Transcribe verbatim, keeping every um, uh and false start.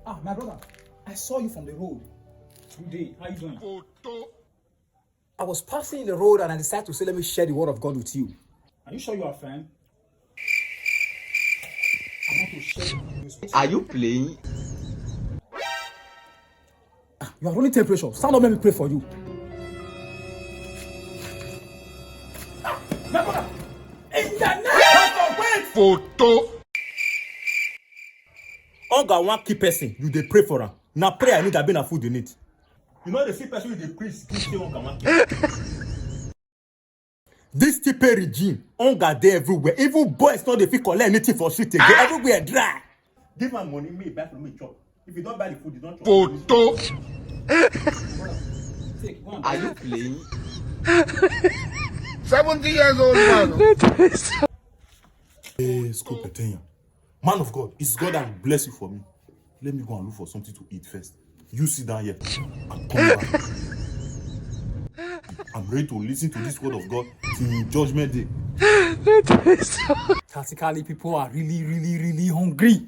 Ah, my brother, I saw you from the road today. How you doing? I was passing the road and I decided to say, let me share the word of God with you. Are you sure you are fine? I want to share the good news with you. Are you playing? You are running temperature. Stand up, let me pray for you. Ah, my brother, in the name of God, wait! Photo. Hunger wan kill person, you dey pray for am. Na prayer you need, abi na food you need? You no dey see person wey dey preach, give say hunger wan kill. This tipe regime, hunger dey everywhere. Even boys no dey fit collect anything for street again. Everywhere dry. Give am money, make e buy food, make e chop. If you don buy the food, you don chop. Photo. Take, go and Are buy you it. Playing? Seventy years old man. Hey, Scope Etenya. Man of God, it's God that bless you for me. Let me go and look for something to eat first. You sit down here and come back. I'm ready to listen to this word of God till judgment day. Tactically, people are really, really, really hungry.